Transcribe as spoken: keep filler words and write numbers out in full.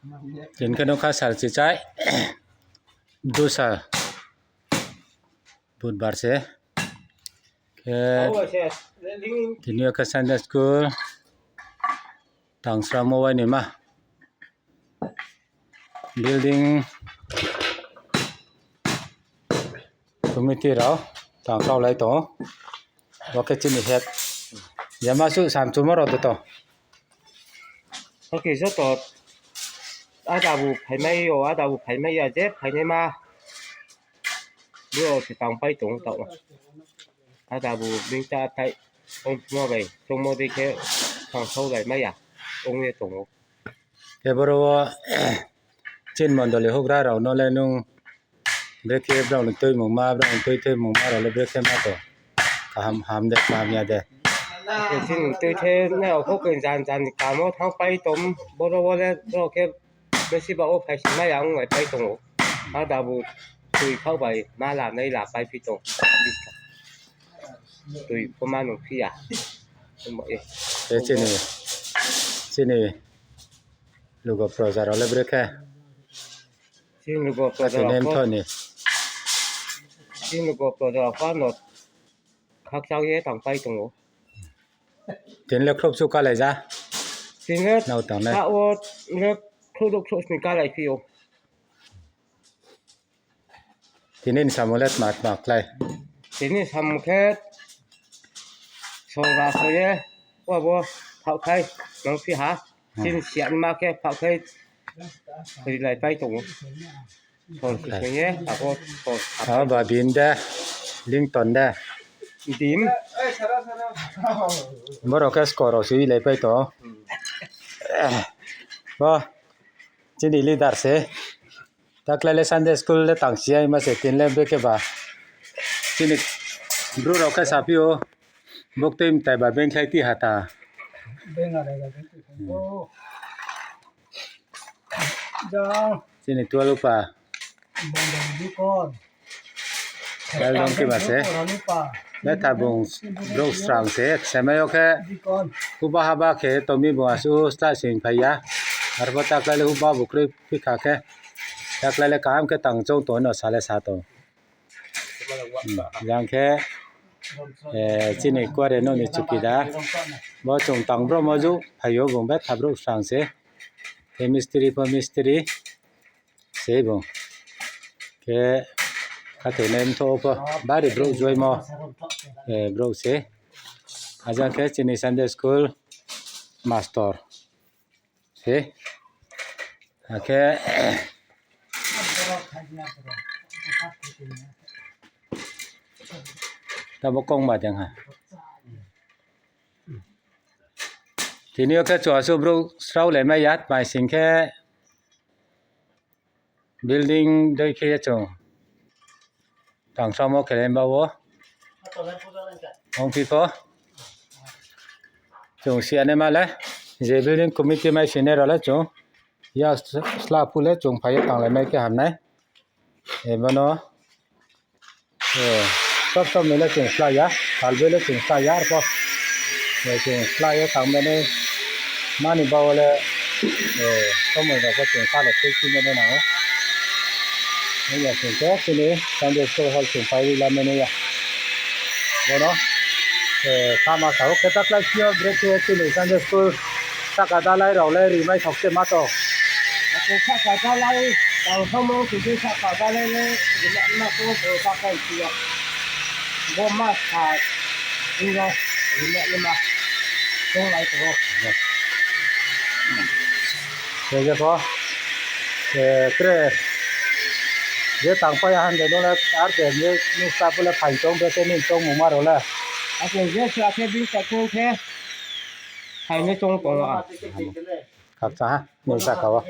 Tini khe nokha sal chichai. Dusa. Budbar se. Khe tini yo khe Sunday school. Tangsramo wainoi ma. Building committee rao tangkau lai tong ou. Bo khe chini head. Yama suh samchumo rao de tong. Oke, joto ada bu phaimai yo, ada bu phaimai ya, je phainaima. Bo se tangpai tong ou taoh. Ada bu bini ta tai ongmo bai, chongmo dei khe tangkau lai mai ya, ong ye tong ou. Khe boro wo chini mondoli houhgra rao no le nung brekhe brao ni tuimungma, brao ni tuithemungma rao le brekhe ma tong? Kaham ham de, kaham ya de? Chini tuithe nai rao pho khe jan jan ni kamo thanngpai tong, boro wo le brao khe besi ba wo phaisa mai ya ong lai pai tong ou. Ada bu tui khau bai ma la nai la pai phi tong. Tui pho ma nung phi ya. Khe chini, chini lugo proja rao le brekhe? Chini lugo proja rao pho, chini lugo proja rao pho no khakchang ye tangpai tong ou. Tini le khrouh suh kalai ja? Tini le nao tangnai. Sa wo le khrouh douh khrouh sni kalai phi ou. Tini ni samung le tma tma klái? Tini samung khe sora so ye, abo phaohthai nang phi ha. Chini siya ni ma khe phaohthai rilai pai tong ou. Sor se ye, abo sor. Abo ba beam de, Linton de. Beam. Boro khe skor rao se ilai pai tong ou. Bo chini leader se. Taklai le Sunday school le tangsi ya ma se, tini le brekhe ba. Chini bru rao khe saphi ou. Buktui mtai ba bengkhlai ti ha ta. Chini tualupa. Welcome khe ma se. Betha bung brouh srang se, semai yo khe huba haba khe tongmi bung asuh start sing phai ya. Arphuh taklai le huba bu kroi phikha khe. Taklai le kaham khe tang choung tong no sa le sa tong. Jang khe, chini kuare nouh ni chukida. Bo chung tang brouhmo jouh phai ou, bung betha brouh srang se. Khe mistri pho mistri se bung. Khe khathoinai mthoh pho bari brouh joimo brouh se. Ajang khe chini Sunday school master se. Akhe tabo kongma deng ha. Tini yo khe chung asuh brouh srao le mai ya, tma sing khe building dei khe ye chung tang samo khe le ba wo. Ongphi pho. Chung siya naima le, je building committee mai sinai rao le chung ya sla phuh le chung phai ye tanglai mai khe ham nai. Ebo no, sob sob ni le chung sla ya, salboi le chung sla ya arphuh. Chung sla ye tangmani mani ba wo le, somoi rao pho chung sala khe chimai nai nang ou. Ong ya chung khe chini Sunday school hall chung pai ri lamai nai ya. Bono, sama sao khe taklai si yo brekhe chini Sunday school sahka dalai rao le rimai thok se ma tong. Ake sahka dalai, tang samo khe sahka dalai le rimai ma tong, taklai si yo. Bo ma sa, ino, rimai ma tonglai tong ou. Khe je pho, tre, je tangpai ya han de no le, ar de, je nung sa pho le phai tong, brekhe ni tongmungma rao le. Ake je sa khe bini sa khe, phainai tong tong ou. Khakchang ha, nung sa kha wo.